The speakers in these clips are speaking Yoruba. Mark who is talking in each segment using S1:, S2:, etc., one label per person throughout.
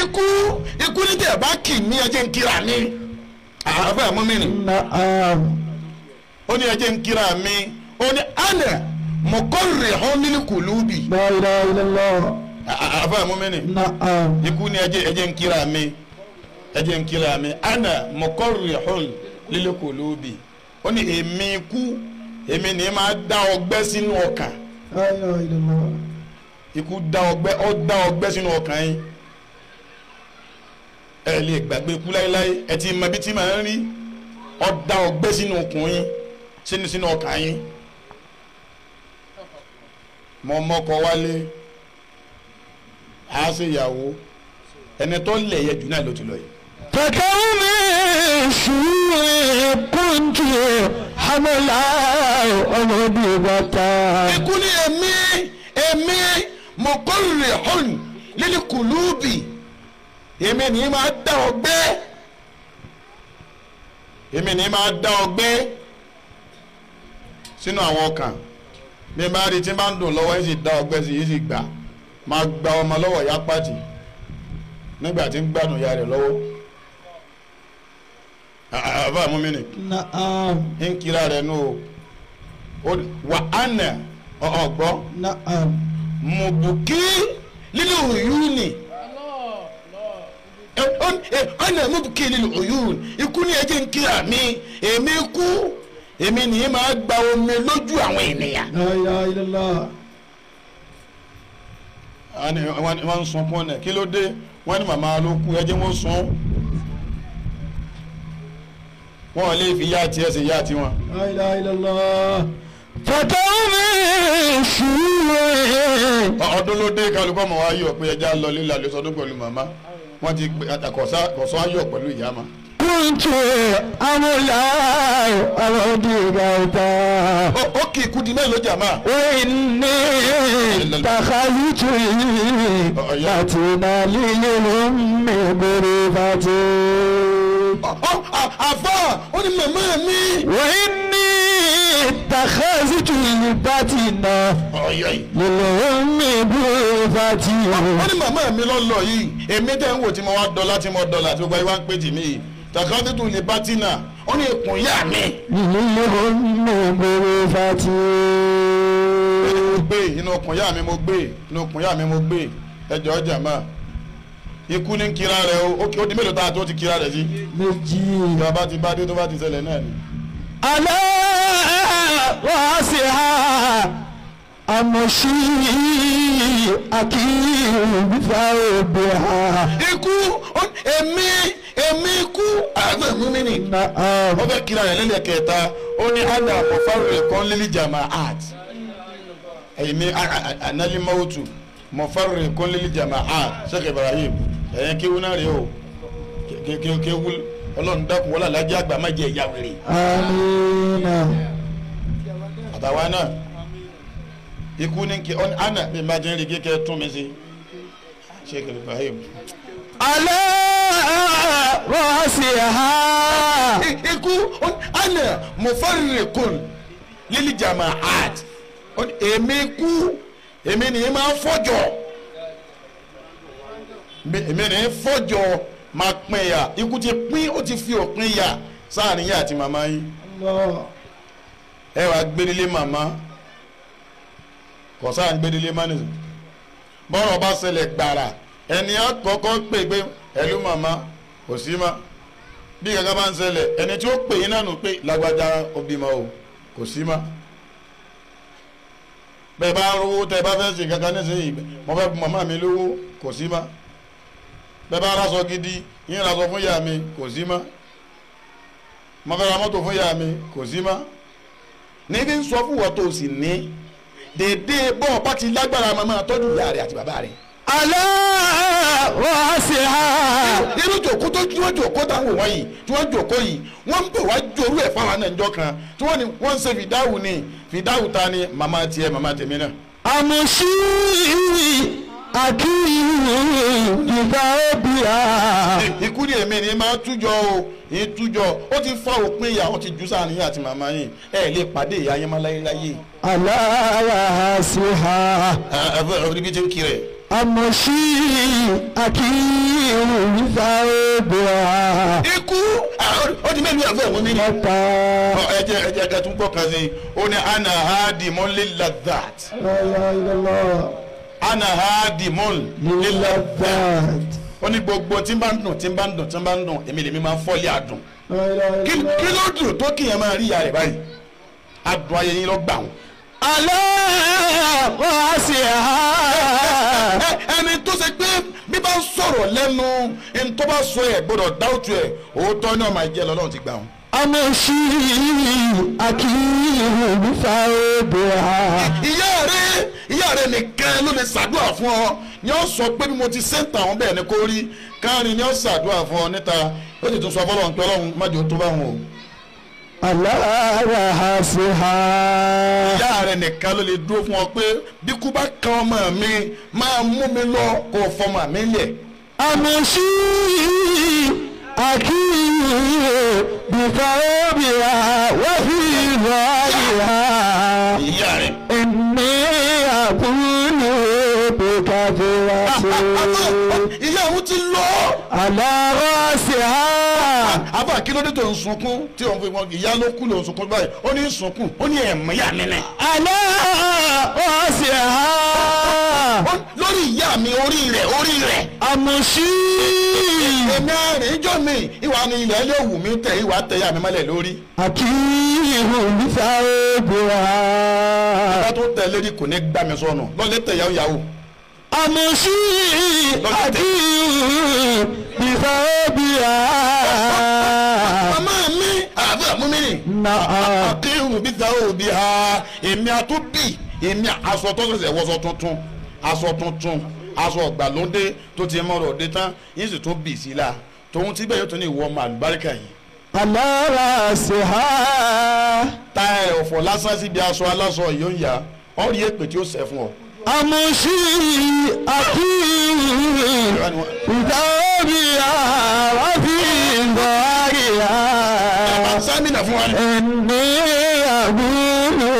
S1: Ikú ikú ní tẹ̀ bá kì mí ẹ jẹ́ ń kíra mi. Àbẹ́ àmọ́ mi nì. Ó ní ẹ jẹ́ ń kíra mi. Ó ní àná mọ̀kọ́rẹ̀ hàn nílùú kùlùbì.
S2: La ilaha illallah.
S1: Àbẹ́ àmọ́ mi nì. Ikú ní ẹ jẹ́ ń kíra mi. Ẹ jẹ́ ń kíra mi. Àná mọ̀kọ́rẹ̀ hàn nílùú kùlùbì. Ó ní èmi ikú èmi ní máa dá ọgbẹ́ sínú ọkàn.
S2: La ilaha illallah.
S1: Ikú dá ọgbẹ́ ó dá ọgbẹ́ sínú ọkàn yín. Ẹ lè gbàgbé ikú láéláé ẹ ti mọ ibi tí màá ń rí ó dá ọgbẹ́ sínú okùn yín sínú ọkàn yín. Mọ mọkọ wálé á ṣe ìyàwó ẹni tó lẹ̀ yẹ jù náà ló ti lọ yìí.
S2: فكم سوء كنت حملا أمضي.
S1: Ikú ni èmi èmi mọ̀kọ́rẹ̀ hàn lílì kùlùbì èmi ní máa dá ọgbẹ́ èmi ní máa dá ọgbẹ́ sínú àwọn ọkàn mi máa rí tí bá ń dùn lọ́wọ́ yìí sì dá ọgbẹ́ sí yìí sì gbà máa gba ọmọ lọ́wọ́ ìyá pàtì nígbà tí ń gbádùn ìyá rẹ̀ lọ́wọ́. Àbá mú mi nì ń kira rẹ̀ nù o wà á nà ọ̀gbọ́ mùbùkí lílù òyúni ọ̀nà mùbùkí lílù òyúni ikú ni ẹjẹ̀ ń kíra mi èmi kú èmi nìyí máa gba omi lójú àwọn ènìyàn.
S2: La ilaha illallah.
S1: Wọ́n ń sunkún ọ̀nà kí ló dé wọ́n ní màmá ló kú ẹjẹ̀ wọ́n sun wọ́n lè fi yá tiẹ̀ sí yá tiwọn.
S2: La ilaha illallah. Fọ̀tọ́mí ṣùgbọ́n.
S1: Ọdún ló dé kálukọ́ mọ̀ wá yọ̀ pé ẹja lọ lílà lè sọdún pẹ̀lú màmá wọ́n ti kọ̀sọ́ ayọ̀ pẹ̀lú ìyá ma.
S2: Kúntù amúlá ọlọ́dún ìgbà ọ̀tá.
S1: Ó kì í kú di mélòó jàmá.
S2: Ní takàlùtù láti náà lílé mi gbèrè bàtì.
S1: Àfà ó ní màmá mi.
S2: Ní takàlùtù láti náà lílé mi gbèrè bàtì.
S1: Ó ní màmá mi lọ́lọ́ yìí èmi tẹ́ ń wò tí mo wá dọ́là tí mo dọ́là tí gbogbo ayé wá ń pè tì mí yìí. Takàtútù lè bá tínà ó ní ikùn yá mi. Mo gbé inú okùn yá mi mo gbé inú okùn yá mi mo gbé ẹjọ́ ọjà máa ikú ní kíra rẹ̀ o ó di mélòó tá a tó ti kíra rẹ̀ sí.
S2: Méjì.
S1: Ìjọba bá ti bá dé tó bá ti ṣẹlẹ̀ náà ni.
S2: Alẹ́ wá sí ha àmọ̀ṣí àkíyèmífà òbí ha.
S1: Ikú èmi èmi kú àgbẹ̀ mú mi nì. Ó fẹ́ kíra rẹ̀ lẹ́lẹ̀ kẹta ó ní àdà mọ̀fárò kan lílì jàmá art. Èmi ànálímọ́tò mọ̀fárò kan lílì jàmá art Sheikh Ibrahim ẹ̀yẹn kéwú náà rèé o kéwú ọlọ́run dákun wọlé alájẹ́ àgbà má jẹ ìyá wèrè.
S2: Àmín.
S1: Àtàwa náà ikú ní kí àná mi máa jẹ́ rí kíkẹ́ tún mi sí Sheikh Ibrahim.
S2: Alẹ́ rọ́ọ̀sì ha.
S1: Ikú àná mufarriqun lil jama'at èmi kú èmi nìyí máa ń fọ́jọ́ èmi nìyí fọ́jọ́ máa pín ya ikú ti pín ó ti fi òpin ya sáàrin yá àti màmá yín. Ẹ wàá gbérílé màmá kò sáà ń gbérílé má nìyí bọ́rọ̀ bá ṣẹlẹ̀ gbàrà ẹni àkọ́kọ́ pè pé ẹlú màmá kò sí ma bí kankan bá ń ṣẹlẹ̀ ẹni tí ó pè yín náà nù pé lágbájá ó bímọ o kò sí ma bẹ́ẹ̀ bá rówó tẹ́ bá fẹ́ ṣe kankan nísìnyí mo fẹ́ bu màmá mi lówó kò sí ma bẹ́ẹ̀ bá raṣọ gidi yín raṣọ fún ìyá mi kò sí ma mo fẹ́ ra mọ́tò fún ìyá mi kò sí ma níbi ń sọ fún wọn tó sì ní dédé bọ́ọ̀ bá ti lágbára màmá tọ́jú ìyá rẹ̀ àti bàbá rẹ̀.
S2: Alẹ́ wá sí ha.
S1: Irú jòkó tó tí wọ́n jòkó táwọn wọ̀nyí tí wọ́n jòkó yìí wọ́n ń bọ̀ wá jorú ẹ̀ fáwọn náà njọ́ kan tí wọ́n ní wọ́n ń ṣe fìdáwù ni fìdáwù ta ni màmá tiẹ̀ màmá tèmi náà.
S2: Àmọ̀ṣí àkíyè ìgbà òbí a.
S1: Ikú ni èmi ni máa tújọ o ní tújọ ó ti fa òpin ìyá ó ti jù sáà níyà àti màmá yìí ẹ lè pàdé ìyá yẹn má láyé láyé.
S2: Alẹ́ wá sí ha.
S1: Ẹ ẹ ibi tí ń kiri ẹ.
S2: Àmọ̀ṣí àkíyèrè níta òbíà.
S1: Ikú ó di mélòó ẹ̀fọ́ ẹ̀wọ̀n mi ni.
S2: Mẹ́ta.
S1: Ẹ jẹ́ ẹ jẹ́ ká tún gbọ́ kan sí i. Ó ní ana hadimun lilladhat.
S2: La ilaha illallah.
S1: Ana hadimun
S2: Lilladhat.
S1: Ó ní gbogbo tí ń bá ń dùn tí ń bá ń dùn tí ń bá ń dùn èmi lèmi máa ń fọ́lé àdùn.
S2: La ilaha
S1: Kí
S2: illallah.
S1: ló dùn tó kíyàn máa rí ìyá rẹ̀ báyìí? Adùn ayé yín ló gbà wọ́n.
S2: Alẹ́ wá sí ha.
S1: Ẹni tó ṣe pé bí bá ń sọ̀rọ̀ lẹ́nu ẹni tó bá sọ ẹ̀ gbọ́dọ̀ dáwùtú ẹ̀ òótọ́ náà máa jẹ́ lọ́lọ́run ti gbà wọ́n.
S2: Àmọ̀ṣí àkíyèrè níta òbíà.
S1: Ìyá rẹ nìkan ló lè ṣàdúrà fún ọ ni ó sọ pé bí mo ti sẹ́ńtà àwọn bẹ́ẹ̀ ni kò rí káàrin ni ó ṣàdúrà fún ọ níta ó sì tún sọ fọlọ́run pé ọlọ́run má jẹ́ ó tó bá wọn o.
S2: Alẹ́ wá sí ha.
S1: Ìyá rẹ nìkan ló lè dúró fún ọ pé bí kú bá kan ọmọ mi máa mú mi lọ kó o fọmọ mi lẹ̀.
S2: Àmọ̀ṣí àkíyèrè níta òbíà wá fi ìrọ̀lẹ́.
S1: Ìyá rẹ.
S2: Inni àbúrò bíkà fi wá sí.
S1: Ìyá òun ti lọ.
S2: Àlọ́ sí ha.
S1: Àbá kí ló dé tó ń sunkún tí òun fi wọn ìyá ló kú ló ń sunkún báyìí ó ní sunkún ó ní ẹ̀mọ́ ìyá mi nì.
S2: Àlọ́ sí ha.
S1: Lórí ìyá mi orí rẹ̀ orí rẹ̀.
S2: Àmọ̀ṣí.
S1: Èmi àrìn ìjọ mi ìwà ni ilẹ̀ ilé òwú mi tẹ̀ ìwà tẹ̀ ìyá mi mọ́lẹ̀ lórí.
S2: Àkíyèrè níta òbíà.
S1: Ìbá tó tẹ̀ lérí kò ní gbá mi sọnù lọ́lẹ́ tẹ̀ yàwó yàwó.
S2: Àmọ̀ṣí àkíyèrè níta òbíà.
S1: Màmá mi àbúrò mú mi nì.
S2: Nàá.
S1: Akéwù bí ta òbí ha èmi àtúbì èmi aṣọ tó ṣẹ̀ṣẹ̀ wọṣọ tuntun aṣọ tuntun aṣọ ọ̀gbàlódé tó ti mọ̀rọ̀ òde tán yín sì tún bì sí la tòun tí bẹ́ẹ̀ yóò tún ní ìwọ ọmọ àlùbáríkà yìí.
S2: Àlọ́ sí ha.
S1: Ta ẹ̀ ọ̀fọ̀ lásán síbi aṣọ aláṣọ yìí ó ń yá ọ rí èpè tí ó ṣẹ fún ọ.
S2: Àmọ̀ṣí àkíyèrè níta òbíà wá fi ìrọ̀lẹ́.
S1: Bàbá sámìnà fún wa ni.
S2: Inni àbúrò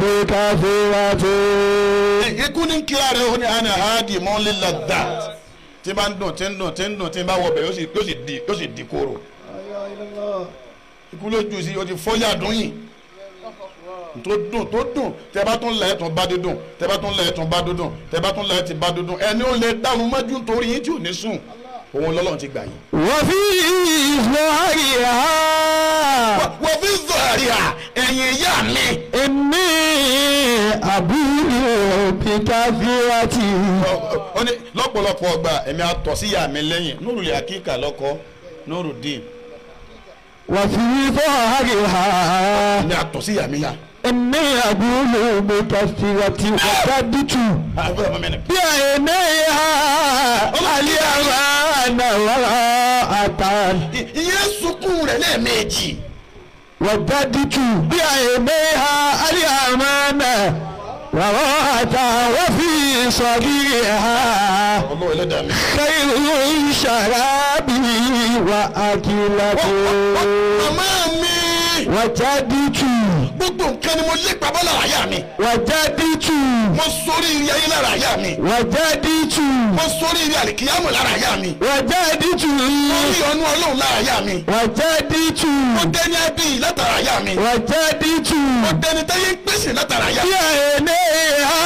S2: bíkà fi wá sí.
S1: Ikú ní kíra rẹ̀ ó ní àná àádì mọ́ lílà dà tí bá ń dùn tí ń dùn tí ń dùn tí ń bá wọ bẹ̀ yóò sì di kóró. Ikú ló jù sí o ti fọ́yà dùn yìí tó dùn tó dùn tẹ bá tún lẹ̀ tún bá dídùn tẹ bá tún lẹ̀ tún bá dídùn tẹ bá tún lẹ̀ ti bá dídùn ẹni ó lè dáhùn mọ́jú nítorí yín tí ò ní sùn òun lọ́lọ́run ti gbà yín.
S2: Wọ́n fi ìfọ̀hárì ha.
S1: Wọ́n fi zọ̀rì à ẹ̀yìn ìyá mi.
S2: Inni àbúrò bíkà fi wá sí.
S1: Ó ní lọ́pọ̀lọpọ̀ ọgbà ẹ̀mí atọ̀ sí ìyá mi lẹ́yìn Nurul Hakika lọ́kọ́ Nurudeen.
S2: Wọ́n fi ìfọ̀hárì ha.
S1: Ẹ̀mí atọ̀ sí ìyá mi yá.
S2: Inni àbúrò bíkà fi wá sí. Wọ́n
S1: Àbúrò mi ni.
S2: bí àìní ha alẹ́ àwọn àná àtàn.
S1: Ìyẹn sunkún rẹ̀ lẹ́ẹ̀mejì.
S2: Wàdàdìtù bí àìní ha alẹ́ àwọn àná àtàn wọ́n fi sọ̀rí ha.
S1: Ọlọ́run ẹlẹ́dàá mi.
S2: Khairu sharabi wa akilatu.
S1: Màmá mi.
S2: Wàdàdìtù.
S1: Gbogbo nǹkan ni mo lépa bọ́ lára ìyá mi.
S2: Wàdàdìtù.
S1: Mo sórí ilé ayé lára ìyá mi.
S2: Wàdàdìtù.
S1: Mo sórí ilé àlìkíyàmù lára ìyá mi.
S2: Wàdàdìtù.
S1: Mo rí ọnú Ọlọ́run lára ìyá mi.
S2: Wàdàdìtù.
S1: Mo dẹni ẹbí látara ìyá mi.
S2: Wàdàdìtù.
S1: Mo dẹni táyé ń pèsè látara ìyá mi.
S2: Bí àìní ha.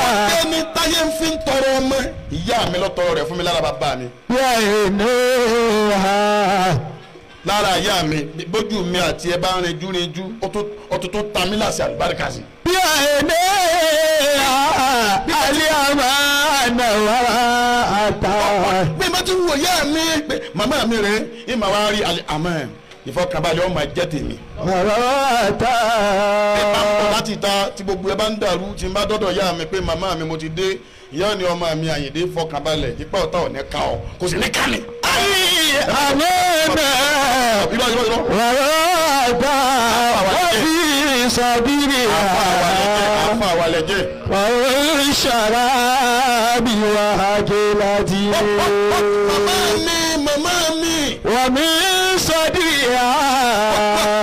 S1: Mo dẹni táyé ń fi ń tọrọ ọmọ. Ìyá mi ló tọrọ rẹ̀ fún mi lára bàbá mi.
S2: Bí àìní ha.
S1: Lára ìyá mi bójú mi àti ẹ bá ń rinjú rinjú ó tún tó ta mí láti àlùbáríkà sí.
S2: Bí àìní ha. Alẹ́ àwọn àná àtàn.
S1: Bí mo ti wò ìyá mi pé màmá mi rè é ìmọ̀ wa rí àmọ́ ìfọkànbalẹ̀ ọmọ jẹ́ tèmi.
S2: Ọ̀rọ̀ àtàn.
S1: Ẹ bá ń bọ̀ láti ta tí gbogbo ẹ bá ń dàrú tí n bá dọ́dọ̀ ìyá mi pé màmá mi mo ti dé ìyá ni ọmọ mi Àyìndé fọkànbalẹ̀ ipa ọ̀tá ò ní ká ọ kò sì ní ká mi.
S2: Ayé àmọ́ náà.
S1: Irọ́ irọ́ irọ́.
S2: Ọ̀rọ̀ àtàn. Wọ́n fi sọ̀bìrì
S1: Àfa
S2: ha.
S1: àwàlẹ̀ jẹ́.
S2: Ọ̀rọ̀ ṣàràbí wa àjẹlájì.
S1: Màmá mi màmá mi.
S2: Wọ́n mi sọ̀dìrì ha.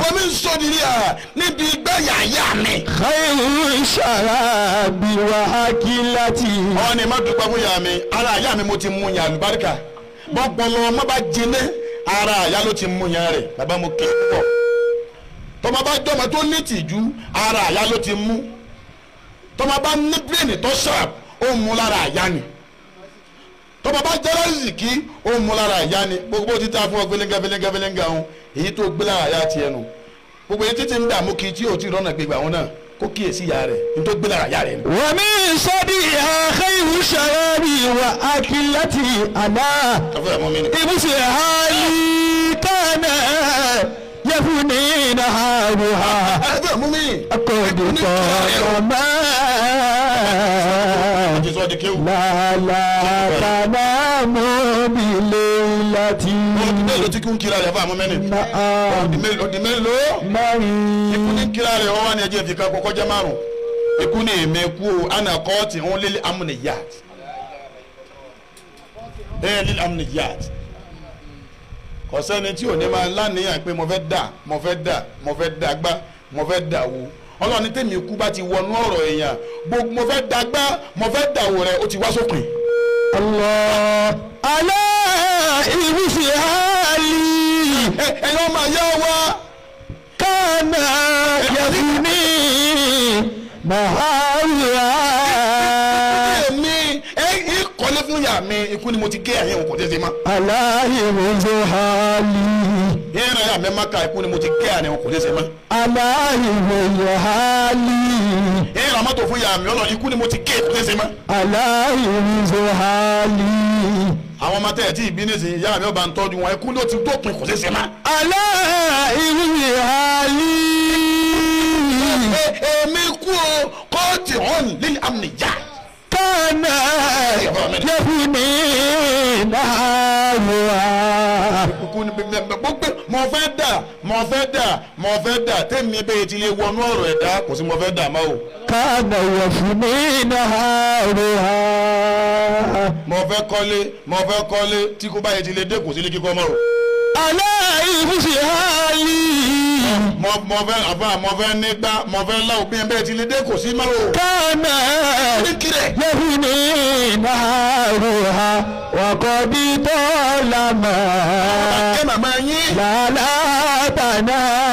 S1: Wọ́n mi sọ̀dìrì à níbi igbá yàyà mi.
S2: Khairu sharabi wa akilati.
S1: Ọ ni má dúpẹ́ fún yàrá mi, ara àyà mi mo ti mú yàn àlùbáríkà. Bọ́pọ̀lọ́ ọmọ bá jiná, ara àyà ló ti mú yàn rẹ̀. Bàbá mo kí pọ̀. Tọ́mọ bá jọmọ tó ní tìjú, ara àyà ló ti mú. Tọ́mọ bá ní bírèèni tó sharp, ó mú lára àyà ni. Tọ́mọ bá jẹ́rọ ìsìkí, ó mú lára àyà ni. Gbogbo títà fún ọ gbéléńgá gbéléńgá gbéléńgá òun, èyí tó gbé lára àyà tiẹ̀ nù. Gbogbo etí ti ń dààmú kí tí o ti rọ́nà gbégbá wọn náà kó kíyèsí ìyá rẹ̀ ní tó gbé lára ìyá rẹ̀ ni.
S2: Wa min sadiha khairu sharabi wa akilati ala. Ibùsì hali kana yafuni naharuha. Akọ̀dùkọ̀ ọmọ lálá tànámù bilaylati.
S1: Ọdún mélòó tí kí ń kíra rẹ̀ fún àmọ́ mẹ́rin. Ọdún mélòó.
S2: Mẹ́rin.
S1: Ikú ní kíra rẹ̀ wọ́n wá ní ẹjẹ́ ìfìkà kọ́kọ́ jẹ́ márùn-ún. Ikú ní èmi kú o, ana kọ́ọ̀tì ń lé amúniyàt. Ẹ lé amúniyàt. Kò sẹ́ni tí ò ní máa láníyàn pé mo fẹ́ dà, mo fẹ́ dà, mo fẹ́ dàgbà, mo fẹ́ dàwó. Ọlọ́run ní tèmi ikú bá ti wọnú ọ̀rọ̀ èèyàn, gbogbo mo fẹ́ dàgbà, mo fẹ́ dàwó rẹ̀, ó ti wá sópin.
S2: Allah ala ibùsì hali.
S1: Ẹ̀yin ọmọ ayé wa.
S2: Kana yafuni naharuha.
S1: Èmi ìkọ́lé fún ìyá mi, ikú ni mo ti gé ẹ̀yìn òkò tètè mọ́.
S2: Ala ibùsì hali.
S1: Ìrìn àyà mi máa ka ikú ni mo ti gé ẹ̀yìn òkò tètè mọ́.
S2: Ala ibùsì hali.
S1: Ìrìn àmọ́tò fún ìyá mi, ọlọ́ ikú ni mo ti gé òkò tètè mọ́.
S2: Ala ibùsì hali.
S1: Àwọn ọmọ tẹ̀ tí ìbí nísìnyí, ìyá mi ọba ń tọ́jú wọn, ikú ló ti dópin kò ṣeéṣe mọ́.
S2: Ala ibùsì hali.
S1: Èmi kú o, kóòtù hàn lílì amúnìyá.
S2: Kana yafuni naharuha.
S1: Ikú ni gbogbo mo fẹ́ dà, mo fẹ́ dà, mo fẹ́ dà, tẹ́mi bẹ́ẹ̀ ti lè wọnú ọ̀rọ̀ ẹ̀dá, kò sí mo fẹ́ dà mọ́ o.
S2: Kana yafuni naharuha.
S1: Mo fẹ́ kọ́lé, mo fẹ́ kọ́lé, tí kò báyìí ti lè dé kò sí lé kíkọ́ mọ́ o.
S2: Ala ibùsì hali.
S1: Mo fẹ́ àbá, mo fẹ́ nígbà, mo fẹ́ láwù bí ẹ bẹ́ẹ̀ ti lè dé kò sí mọ́ o.
S2: Kana yafuni naharuha wa qad talama.
S1: Ẹ màmá yín.
S2: Lálá tanamu